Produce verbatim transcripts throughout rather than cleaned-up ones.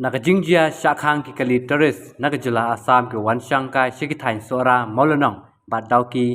Na ka jingjia shah khang ki kali tourist na ka jylla Assam ki wan shangkai sha ki thaiñ Sohra, Mawlynnong bad Dawki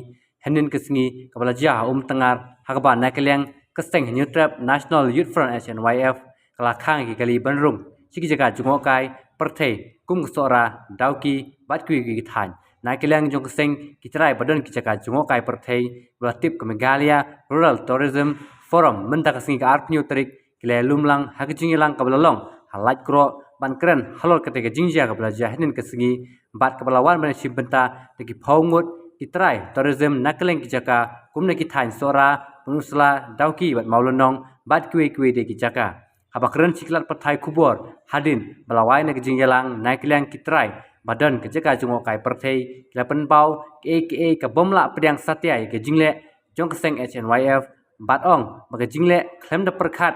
hynnin ka sngi, kaba la jia ha Umtngar, ha kaba na ka liang ka seng Hynñiewtrep National Youth Front, H N Y F, ka la khang ki kali ban rung sha ki jaka jngohkai pyrthei kum ka Sohra, Dawki bad kiwei kiwei ki thaiñ. Na ka liang jong ka seng ki trai ba don ki jaka jngohkai pyrthei ba la tip ka Meghalaya Rural Tourism Forum, mynta ka sngi ka arphew tarik ki la lumlang ha ka jingïalang kaba la long ha Laitkroh ban kren halor kata ka jingjia kaba la jia hynnin ka sngi, bad kaba la wan ban shim bynta da ki phew ngut ki trai tourism na kylleng ki jaka kum na ki thaiñ Sohra, Pynursla, Dawki bad Mawlynnong bad kiwei kiwei de ki jaka. Haba kren sha ki lad pathai khubor hadien ba la wai na ka jingïalang, na ka liang ki trai ba don ka jaka jngohkai pyrthei ki la pynpaw kiei kiei ka bym lah pdiang satia ïa ka jingleh jong ka seng H N Y F, bad ong ba ka jingleh khlem da pyrkhat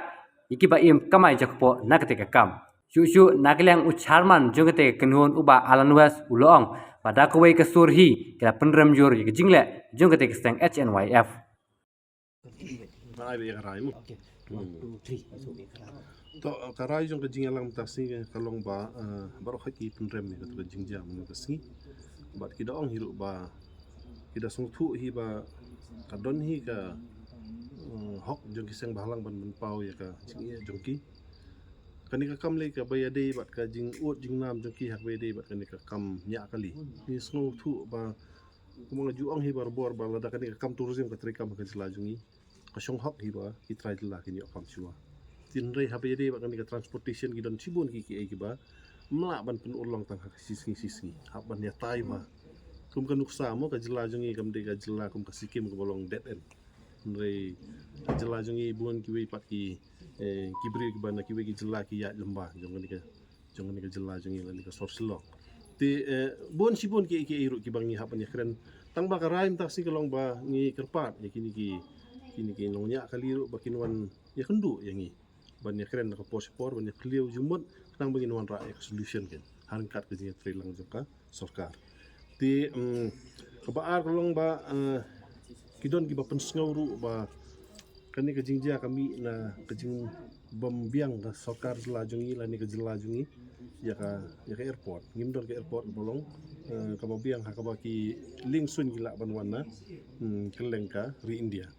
ïa kiba im kamai jakpoh na kata ka kam. Shuh shuh na ka liang u chairman jong kata ka kynhun, u Bah Alan West, u la ong ba da kawei ka sur hi ki la pynrem jur ïa ka jingleh jong kata ka seng H N Y F. Ba ai ba ïa ka rai mo. Okay. One, two, three. So, ïa ka rai. To, ka rai jong ka jingïalang mynta ka sngi ka long ba, eh, baroh hi ki pynrem ïa kata ka jingjia mynta ka sngi. Bad ki da ong hi ruh ba ki da sngewthuh hi ba ka don hi ka, eh, hok jong ki seng bhalang ban pynpaw ïa ka jingeh jong ki. Kane ka kam lei kaba ïadei bad ka jingud jingnam jong ki, ha kaba ïadei bad kane ka kam ñiah kali. Ngi sngewthuh ba, kumba nga ju ong hi barabor ba lada kane ka kam tourism ka treikam ha ka jylla jong ngi, ka shong hok hi ba ki trai jylla kin ïoh kam shuwa. Hynrei haba ïadei bad kane ka transportation ki don shibun ki kiei kiba ym lah ban pynurlong tang ha ka shisngi shisngi, hap ban ïatai bha. Kum ka nuksa mo, ka jylla jong ngi kam dei ka jylla kum ka Sikkim kaba long dead end. Hynrei ka jylla jong ngi bun kiwei pat ki, eh, ki briew kiba na kiwei ki jylla ki ïaid lyngba jong kane ka, jong kane ka jylla jong ngi lane ka sor Shillong. Te, eh, bun shibun kiei kiei ruh kiba ngi hap ban ïakren. Tang ba ka rai mynta ka sngi ka long ba ngi kyrpad ïa kine ki, kine ki nongñiah kali ruh ba kin wan ïakynduh ïa ngi ban ïakren na ka por sha por, ban ïakhliew jingmut khnang ba ngin wanrah ïa ka solution keiñ ha ryngkat ka jingïatreilang jong ka sorkar. Te, mm, kaba ar ka long ba, eh, ki don kiba pynsngew ruh ba kane ka jingjia ka mih na ka jingbym biang ka sorkar jylla jong ngi lane ka jylla jong ngi ïa ka, ïa ka airport. Ngim don ka airport ba long, eh, kaba biang ha kaba ki liengsuiñ ki lah ban wan na, mm, kylleng ka ri India.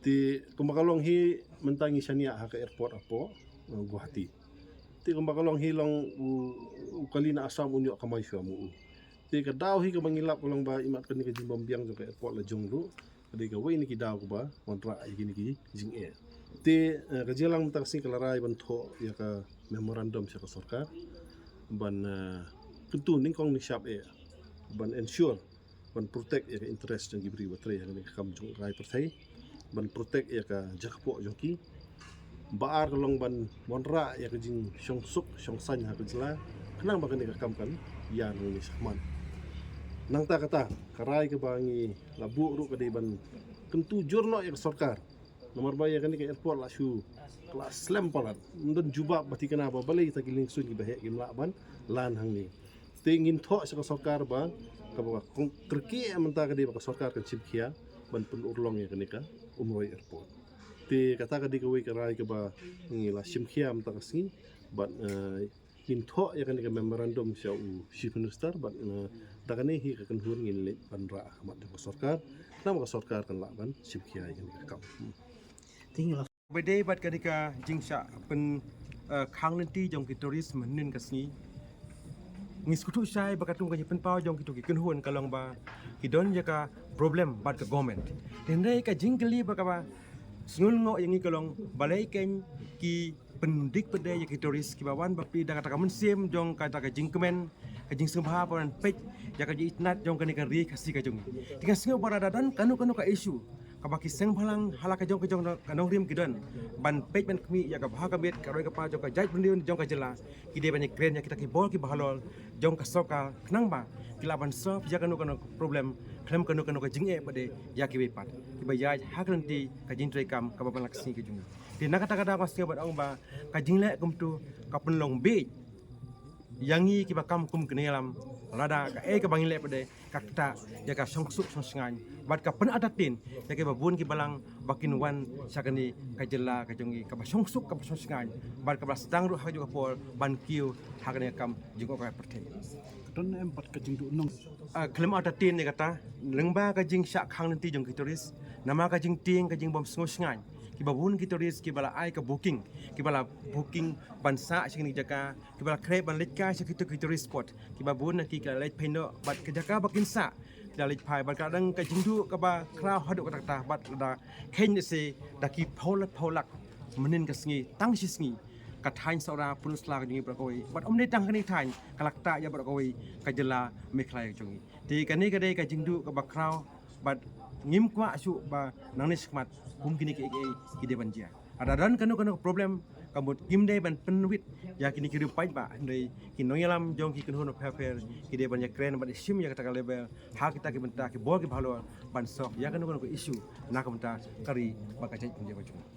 Te kumba ka long hi mynta ngi shaniah ha ka airport hapoh, eh, Guwahati. Te kumba ka long hi long u, u kali na Assam un ïoh kamai shuwa mo u. Te ka daw hi kaba ngi lap ka long ba imat kane ka jingbym biang jong ka airport la jong ruh ka dei kawei na ki daw kaba wanrah ïa kine ki jingeh. Te, eh, ka jingïalang mynta ka sngi ka la rai ban thoh ïa ka memorandum sha ka sorkar ban, eh, kyntu nyngkong nyngshap eh ban ensure ban protect ïa ka interest jong ki briew ba trei ha kane ka kam jngohkai pyrthei, ban protect ïa ka jaka kpoh jong ki. Ba ar ka long ban wanrah ïa ka jingshong suk shong saiñ ha ka jylla khnang ba kane ka kam kan ïa nang ni shakman. Nangta kata ka rai kaba ngi la buh ruh ka dei ban kyntu jur noh ïa ka sorkar. Namar ba ïa kane ka airport la shu la slem palat, ym don jubab ba thikna ba balei kita ki liengsuiñ kiba heh kim lah ban lan hangne. Te ngin thoh sha ka sorkar ba kaba ka kyrkieh mynta ka dei ba ka sorkar kan shim khia ban pynurlong ïa kane ka Umroi Airport. Te kata ka dei kawei ka rai kaba ngi la shim khia mynta ka sngi bad, eh, ngin thoh ïa kane ka memorandum sha u Chief Minister bad, eh, da kane hi ka kynhun ngin leit ban rah ha khmat jong ka sorkar khnang ba ka sorkar kan lah ban shim khia ïa kane ka kam. Hmm. Te ngi la Ba dei bad kane ka jingshah pyn, eh, khang lynti jong ki tourist mynhynnin ka sngi. Ngi sngewthuh shai ba katkum ka jingpynpaw jong kito ki kynhun ka long ba ki don ïa ka problem bad ka government. Hynrei ka jingkylli ba kaba sngew lyngngoh ïa ngi ka long balei keiñ ki pyndik pyndai ïa ki tourist kiba wan bapli da kata ka mynsiem jong kata ka jingkmen, ka jingsngewbha ban peit ïa ka jingitynnad jong kane ka ri Khasi ka jong ngi. Te nga sngew ba lada don kano kano ka issue kaba ki seng bhalang ha la ka jong ka jong ka nongrim ki don ban peit ban khmih ïa ka bha ka miat ka roi ka par jong ka jaitbynriew jong ka jylla, ki dei ban ïakren ïa kita ki bor kiba halor jong ka sorkar khnang ba ki lah ban solve ïa kano kano ka problem khlem kano kano ka jingeh pat de ïa kiwei pat kiba ïaid ha ka lynti ka jingtrei kam kaba man la ka sngi ka jong ngi. Te na kata ka daw nga sngew ban ong ba ka jingleh kumto ka pynlong bieit ïa ngi kiba kam kum ki nongïalam Lada kaei kaba ngi leh pat de ka ktah ïa ka shongsuk shongshngaiñ bad ka pynartatien ïa kiba bun ki balang ba kin wan sha kane ka jylla ka jong ngi kaba shongsuk kaba shongshngaiñ bad kaba sdang ruh ha kajuh ka por ban kiew ha kane ka kam jingkoit ka pyrthei. Don em pat ka jingduh nong. Ah, khlem artatien ïa kata, lyngba ka jingshah khang lynti jong ki tourist, namar ka jingtieng ka jingbym sngewshngaiñ, kiba bun ki tourist kiba la ai ka booking, kiba la booking ban sah sha kine ki jaka, kiba la khreh ban leit kai sha kito ki tourist spot, kiba bun na ki ki la leit phai noh bad ka jaka ba kin sah ki la leit phai bad ka dang ka jingduh kaba khraw haduh katta katta bad lada kheiñ lehse da ki phew lak phew lak mynnin ka sngi tang shi sngi. Ka thaiñ Sohra Pynursla ka jong ngi baroh kawei bad ym dei tang kane ka thaiñ, ka la ktah ïa baroh kawei ka jylla Meghalaya ka jong ngi. Te kane ka dei ka jingduh kaba khraw bad ngim kwah shuh ba nangne shakhmat kum kine kiei kiei ki dei ban jia. Lada don kano kano ka problem, ka mut ngim dei ban pynwit ïa kine ki riew paidbah, hynrei ki nongïalam jong ki kynhun bapher bapher ki dei ban ïakren bad ïashim ïa kata ka level ha kita ki bynta ki bor kiba halor ban solve ïa kano kano ka issue na ka bynta ka ri bad ka jaitbynriew ka jong ngi.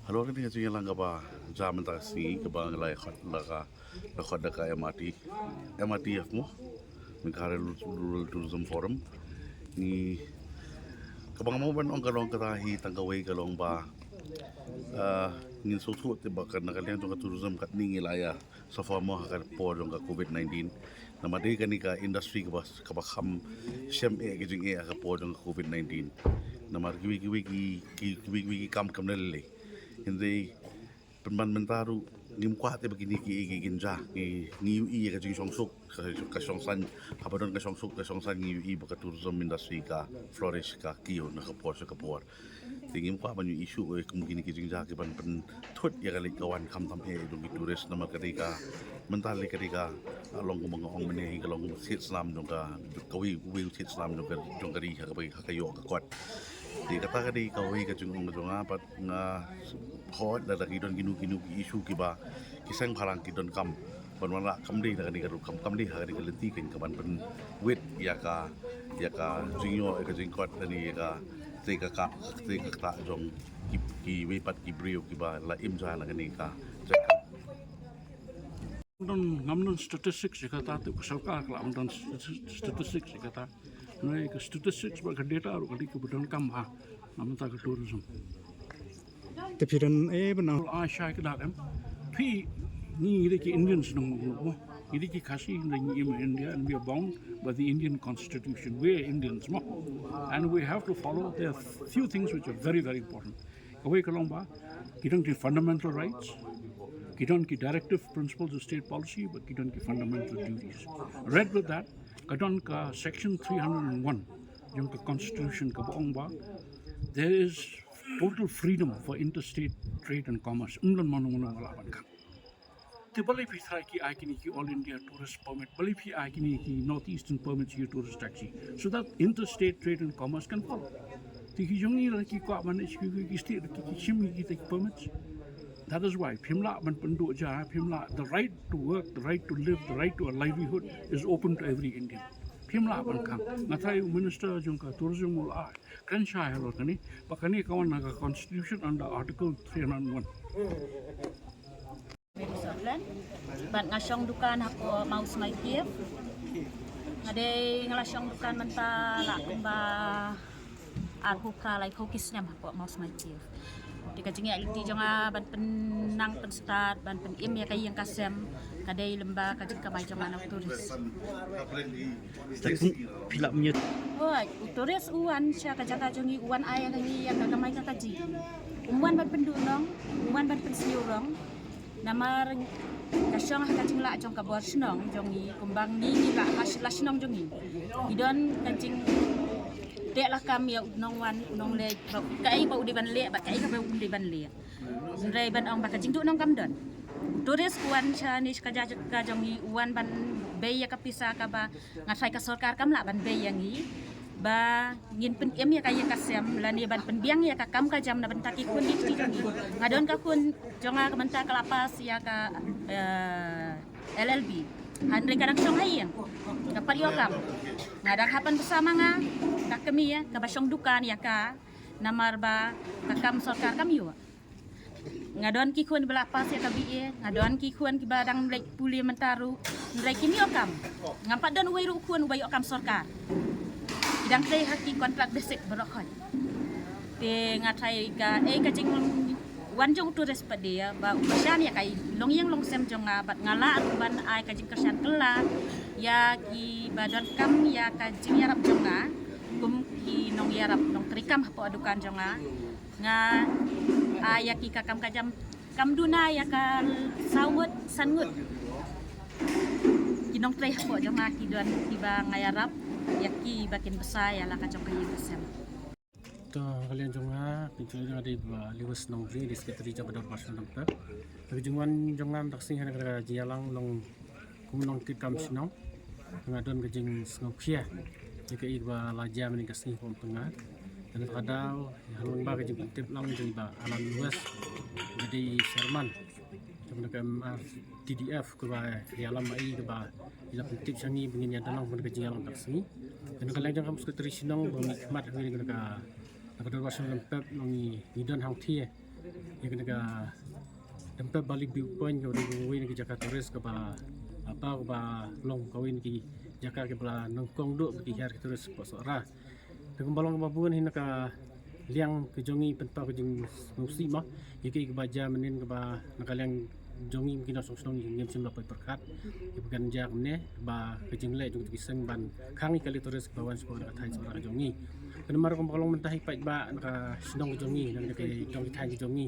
Halor kane ka jingïalang kaba jia mynta ka sngi kaba ngi la ïakhot da ka, la khot da ka M R T, M R T F mo, Meghalaya Rural Tourism Forum. Ngi, kaba nga mut ban ong ka long kata hi tang kawei ka long ba, ah, ngin sngewthuh te ba ka na ka liang jong ka tourism katne ngi la ïa suffer mo ha ka por jong ka covid nineteen. Namar dei kane ka industry kaba, kaba kham shem eh ka jingeh ha ka por jong ka covid nineteen. Namar kiwei kiwei ki, ki, kiwei kiwei ki kam kam lei lei. Hynrei pynban mynta ruh ngim kwah te ba kine kiei kiei kin jia. Ngi, ngi ïohi ïa ka jingshongsuk, ka, ka shongsaiñ, haba don ka shongsuk ka shongsaiñ ngi ïohi ba ka tourism industry ka flourish, ka kiew na ka por sha ka por. Te ngim kwah ban ïohi shuh eh kum kine ki jingjia ki ban pynthut ïa ka leit ka wan khamtam eh jong ki tourist namar ka dei ka, mynta lei ka dei ka, ah, long kumba nga ong mynne hi ka long thied snam jong ka, kawei, kawei thied snam jong ka, jong ka ri ha kaba, ha ka ïoh ka kot. Te kata ka dei kawei ka jingong ka jong nga bad nga hoi lada ki don kino kino ki issue kiba ki seng pharang ki donkam ban wanrah kam dei na kane ka rukom, kam dei ha kane ka lynti kein ka ban pynwit ïa ka, ïa ka jingïoh, ïa ka jingkot lane ïa ka, te ka, ka, te ka ktah jong ki, kiwei pat ki briew kiba la im jia na kane ka jaka. Don, ngam don statistics ïa kata, te ka sorkar ka la don statistics ïa kata. Hynrei ka statistics bad ka data ruh ka dei kaba donkam ha na ka bynta ka tourism. Te phi don eh ban ai shai ka dak em. Phi, ngi dei ki Indians nong mo. Ngi dei ki Khasi, ngi dei ngi im India and we are bound by the Indian constitution. We are Indians mo. And we have to follow. There are few things which are very, very important. Kawei ka long ba ki don ki fundamental rights, ki don ki directive principles of state policy, bad ki don ki fundamental duties. Read with that, ka don ka section three hundred and one jong ka constitution kaba ong ba there is total freedom for interstate trade and commerce. Ym don mano mano ba lah ban khang. Te balei phi trai ki ai kine ki all India tourist permit, balei phi ai kine ki north eastern permits ki tourist taxi, so that interstate trade and commerce can follow. Te ki jong ngi la ki kwah ban ki, ki, ki state ki, ki shim ki, ki permits. That is why phim lah ban pynduh jia, phim lah, the right to work, the right to live, the right to a livelihood is open to every Indian. Phim lah ban khang. Nga trai u minister jong ka tourism u la ai kren shai halor kane, ba kane ka wan na ka constitution under article three hundred one. Mary Sutherland. Bad nga shong dukan hapoh Mausmai Cave. Nga dei nga la shong dukan mynta la kumba arphew phra laiphew ki snem hapoh Mausmai Cave. Te ka jingïaid lynti jong nga ban pynnang pynstad ban pynim ïa ka ïing ka sem ka dei lyngba ka jingkamai jong nga na u tourist. Te kum phi lah mynta. Hooid, u tourist u wan sha ka jaka jong ngi, u wan ai ïa ngi ïa ka kamai ka kajih. Um wan ban pynduh nong, um wan ban pynsniew rong. Namar ka shong ha ka jinglah jong ka bor shnong jong ngi, kumba ngi ngi lah ha la shnong jong ngi. Ngi don ka jingteh lakam ïa u nongwan u nongleit, ba kaei ba u dei ban leh, ba kaei kaba um dei ban leh. Hynrei ban ong ba ka jingduh nong kam don. Tourist u wan shane sha ka jaka jong ngi, u wan ban bei ïa ka pisa kaba nga trai ka sorkar kam lah ban bei ïa ngi. Ba ngin pynim ïa ka ïing ka sem lane ban pynbiang ïa ka kam ka jam na bynta ki khun ki kti jong ngi. Nga don ka khun jong nga ka mynta ka la pass ïa ka, eh, L L B. Hynrei ka dang shong ha ïing, ka pat ïoh kam. Nga dang hap ban bsa ma nga ka kmie kaba shong dukan ïa ka, namar ba ka kam sorkar kam ïoh. Nga don ki khun ba la pass ïa ka B A, nga don ki khun kiba dang leit pule mynta ruh. Hynrei kim ïoh kam. Ngam pat don uwei ruh khun uba ïoh kam sorkar. Ki dang trei ha ki contract basic baroh khoit. Te nga tharai ka, eh, ka jingwan jong u tourist pat de ïa ba u kyrshan ïa ka longïing longsem jong nga bad nga lah ruh ban ai ka jingkyrshan kylla ïa kiba donkam ïa ka jingïarap jong nga kum ki nongïarap nongtrei kam hapoh dukan jong nga. Nga ai ïa ki ka kam ka jam kam duna ïa ka saw ngut san ngut. Ki nongtrei hapoh jong nga ki don kiba nga ïarap ïa ki ba kin bsa ïa la ka jong ka ïing ka sem. To, ka liang jong nga, pynchoi jong nga dei ba Lewis Nongri, dei secretary jong ka Dorbar Shnong Nongpep. Ka jingwan jong nga mynta ka sngi ha ka jingïalang long kum nongkitkam shnong. Nga don ka jingsngewkhia ïa kaei ba la jia mynne ka sngi kum tynga. Te na ka daw, ïa halor ba ka jingpyntip lang jong i Bah Alan Lewis, ba dei chairman jong ka M R T D F, kaba ïalam ïa i, kaba i la pyntip sha ngi ba ngin ïa don lang mynne ka jingïalang mynta ka sngi. Te na ka liang jong nga kum secretary shnong ba mihkhmat ha kane ka, na ka Dorbar Shnong Nongpep, long ngi, ngi don hangthie ïa kane ka Nongpep Valley View Point, kaba dei kawei na ki jaka tourist kaba, apa, kaba long kawei na ki jaka kiba la nyngkong duh bad ki hiar ki tourist hapoh Sohra. Te kumba long kaba bun hi na ka liang ka jong ngi, pynpaw ka jingsngewsih mo ïa kaei kaba jia mynnin, kaba na ka liang jong ngi ki nongshong shnong ngim shym la poi pyrkhat ïa ba kan jia kumne, ba ka jingleh jong ki seng ban khang ïa ki kali tourist kiba wan shapoh na ka thaiñ Sohra ka jong ngi. Te namar kumba long mynta hi paidbah na ka shnong ka jong ngi, na ka jong ki thaiñ ka jong ngi,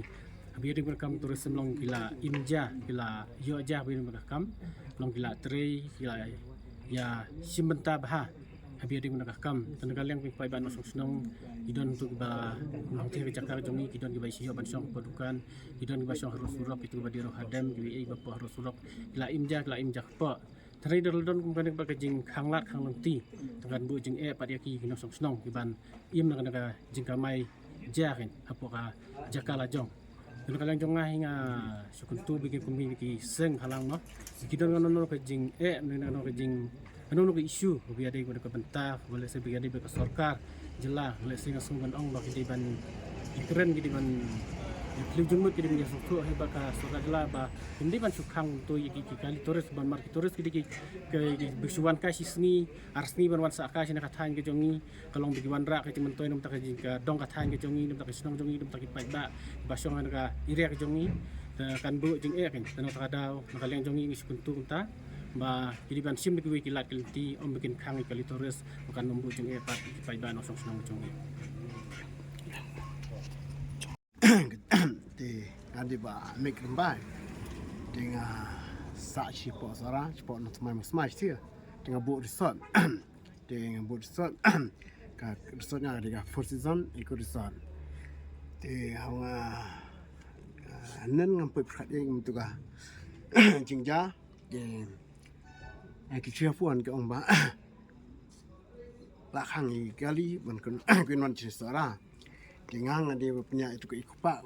ha ba ïadei bad ka kam tourism long ki la im ja, ki la ïoh ja ha ba ïadei bad ka kam, long ki la trei, ki la ïa shim bynta bha ha ba ïadei bad ka kam. Te na ka liang ki paidbah nongshong shnong, ki don tu kiba nongtei ka jaka ka jong ngi, ki don kiba ïoh ban shong hapoh dukan, ki don kiba shong harud surok, ki tu kiba dei ruh hadem, kiba ïeit ba hapoh harud surok, ki la im ja, ki la im ja hapoh. Te hynrei da la don kum kane ba ka jingkhanglad khanglynti, te kan buh jingeh pat ïa ki nongshong shnong kiban im na ka, na ka jingkamai ja kein hapoh ka jaka la jong. Te na ka liang jong nga hi nga shu kyntu ba ki kum ki seng halang mo, ki don kano kano ka jingeh, kano kano ka jing, kano kano ka issue ba ïadei bad ka bynta, ba lehse ba ïadei bad ka sorkar jylla, lehse nga sngew ban ong ba ki dei ban, ki kren ki dei ban, ki khlem jingmut ki dei ban ïasngewthuh hi bad ka sorkar jylla ba kim dei ban shu khang to ïa ki, ki kali tourist, ban mar ki tourist ki dei ki, ki, ki ba shu wan kai shi sngi ar sngi ban wan sah kai shi na ka thaiñ ka jong ngi. Ka long ba ki wanrah ka jingmyntoi na ka bynta ka jong ka thaiñ ka jong ngi, na ka bynta ka shnong jong ngi, na ka bynta ki paidbah ba shong ha ka area ka jong ngi. Te kan buh jingeh kein, te na ka daw na ka liang jong ngi ngi shu kyntu kumta ba ki dei ban shim da kiwei ki lad ki lynti, ym ba kin khang ïa ki kali tourist, ba kan ym buh jingeh pat ïa ki paidbah nongshong shnong ka jong ngi. Te nga dei Bah Mik Rymbai. Te nga sah shapoh Sohra, shapoh Nongthymmai Mawsmai te. Te nga buh resort. Te nga buh resort. Ka resort nga dei ka Four Season Eco Resort. Te haba nga, ah, nen ngam poi pyrkhat ïa ka mynta ka jingjia. Te, eh, ki shu ïa phone ki ong ba la khang ïa ki kali ban kin, kin wan sha Sohra. Te nga nga dei ba pynïaid ïa tu ka Eco Park.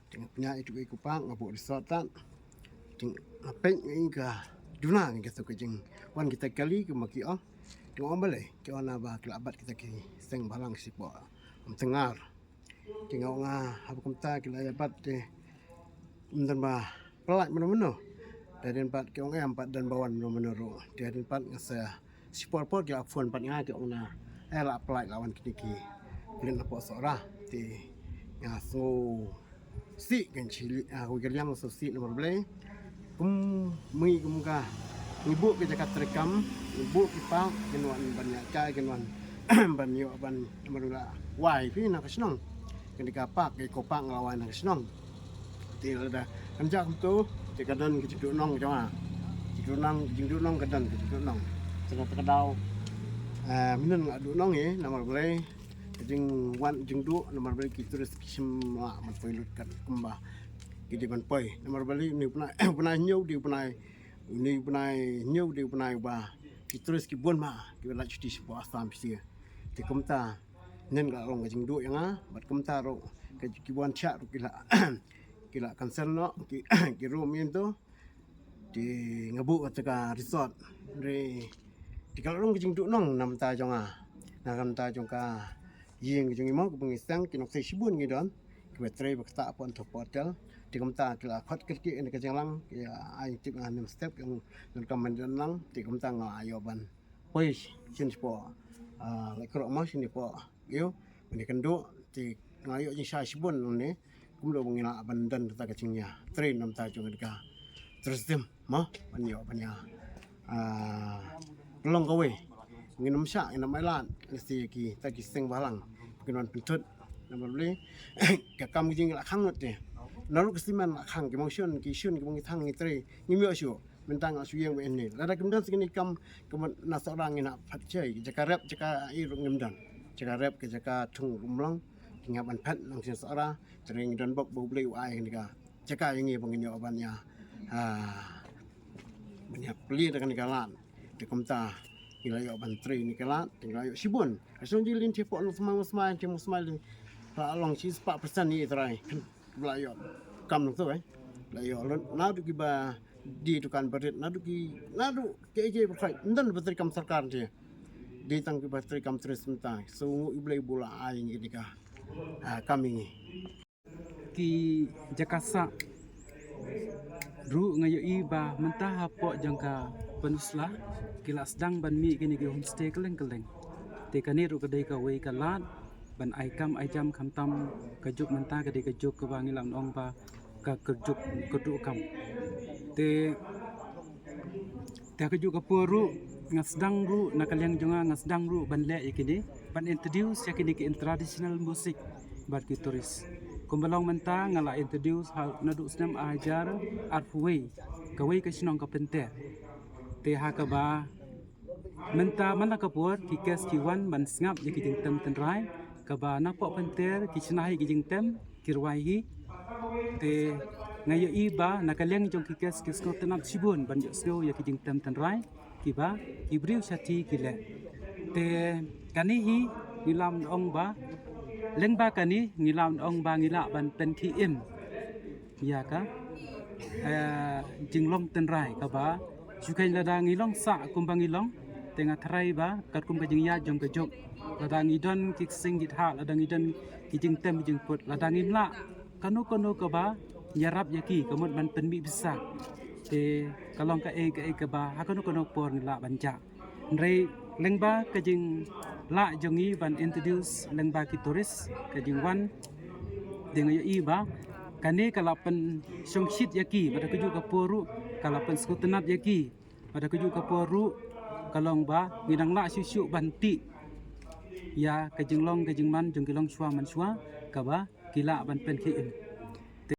Te nga pynïaid ïa tu ka Eco Park, nga buh resort tad. Te nga peit nga ïohi ka duna ngi ka tu ka jingwan kita ki kali kumba ki ong. Te nga ong balei, ki ong na ba ki la bat kita ki seng bhalang shapoh Umtyngar. Te nga ong nga haba kumta ki la ïa bat te ym don ba pynlait mano mano. Te hadien pat ki ong em pat don ba wan mano mano ruh. Te hadien pat nga sa shi por por ki la phone pat nga ki ong na, eh, la pynlait la wan kine ki pulit na poh Sohra. Te nga sngewsih kein shili, ah, kawei ka liang sngewsih namar balei. Kum ngi kum ka, ngi buh ka jaka treikam, ngi buh ki park, kin wan ban ïaid kai, kin wan ban ïoh ban, ban la wai phi na ka shnong. Kane ka park, ka Eco Park nga la wai na ka shnong. Te lada kan jia kumto, te ka don ka jingduhnong jong nga. Jingduhnong, jingduhnong ka don ka jingduhnong. Te na kata ka daw, eh, mynnin nga duhnong ïa, namar balei ka jingwan jingduh, namar balei ki tourist ki shim la ban poi lut kat kumba ki dei ban poi. Namar balei une u bnai, bnai hynñiew dei u bnai, une u bnai hynñiew dei u bnai ba ki tourist ki bun ma ki la shuti shapoh Assam shisha. Te kumta nen ka la long ka jingduh ïa nga, bad kumta ruh ki wan shah ruh ki la, ki la cancel noh, ki, ki rum ïa to. Te nga buh kata ka resort. Hynrei te ka la long ka jingduhnong na ka bynta jong nga, na ka bynta jong ka ïing ka jong ngi mo, kaba ngi seng, ki nongksai shibun ngi don. Kiba trei ba ktah hapoh, hapoh hotel. Te kumta ki la khot kyrkieh ïa ka jingïalang, ki ai tip nga nym step, ki ong donkam ban don lang, te kumta nga la ïoh ban poi shisien shapoh, ah, Laitkroh mo, shisien shapoh ïew, ban ïakynduh, te nga la ïoh jingshai shibun hangne, kumno ba ngin lah ban don kata ka jingïatrei na ka bynta jong kane ka tourism mo, ban ïoh ban ïa, ah, long kawei. Ngin ym shah, ngin ym ailad, lehse ïa kita ki seng bhalang kin wan pynthut. Namar balei, ka kam ka jingïalehkhang lut te. Naduh ka simen la khang, ki mawshun, ki shun, kiba ngi thang ngi trei, ngim ïoh shuh. Mynta nga shu ïeng beit hangne. Lada kim don sa kine ki kam, ka mut na Sohra ngin hap pat shai, jaka rep, jaka ïa ruh ngim don. Jaka rep, ka jaka thung ruh ym long, ki hap ban phet nang sha Sohra, te ngi don bok ba U Blei u ai kane ka jaka ïa ngi ba ngin ïoh ban ïa, ah, ban ïa plie da kane ka lad. Te kumta ngi la ïoh ban trei kane ka lad, te ngi la ïoh shibun. Ka shu ji lynti hapoh Nongthymmai, Mawsmai, te Mawsmai lynti. La long shispah percent ïa i trai. Ba la ïoh kam nangto, eh. Ba la ïoh lut naduh kiba die dukan barit, naduh ki, naduh kiei kiei baroh. Ym don ba trei kam sorkar te. Dei tang kiba trei kam tourism te. Sngewnguh ïa U Blei ba u la ai ïa ngi kane ka, ah, kam ïa ngi. Ki jaka sah ruh nga ïohi ba mynta hapoh jong ka Pynursla ki la sdang ban mih kine ki homestay kylleng kylleng. Te kane ruh ka dei kawei ka lad ban ai kam ai jam, khamtam ka juk mynta ka dei ka juk kaba ngi lah ban ong ba ka, ka juk kyrduh kam. Te, te ha kajuh ka por ruh nga sdang ruh na ka liang jong nga, nga sdang ruh ban leh ïa kine, ban introduce ïa kine ki traditional music bad ki tourist. Kumba long mynta nga la introduce ha, naduh snem ar hajar arphew wei, kawei ka shnong ka Pynter. Te ha kaba mynta man la ka por ki guest ki wan ban sngap ïa ki jingtem tynrai, kaba napoh Pynter ki shna hi ki jingtem ki rwai hi. Te nga ïohi ba na ka liang jong ki guest ki sngewtynnat shibun ban ïohsngew ïa ki jingtem tynrai kiba ki briew shathie ki leh. Te kane hi ngi lah ban ong ba, lyngba kane ngi lah ban ong ba ngi lah ban pynkhie im ïa ka, eh, jinglong tynrai kaba shu kheiñ lada ngi long sah kumba ngi long, te nga tharai ba katkum ka jingïaid jong ka juk, lada ngi don ki ksing ki thah, lada ngi don ki jingtem ki jingput, lada ngim lah kano kano kaba ïarap ïa ki, ka mut ban pynmih pisa, te ka long kaei kaei kaba ha kano kano por ngi lah ban jah. Hynrei lyngba ka jinglah jong ngi ban introduce lyngba ki tourist, ka jingwan, te nga ïohi ba kane ka la pynshongshit ïa ki, bad ha kajuh ka por ruh ka la pynsngewtynnat ïa ki, bad ha kajuh ka por ruh ka long ba ngi dang lah shuh shuh ban tih ïa ka jinglong ka jingman jong ki longshuwa manshuwa kaba ki lah ban pynkhie im.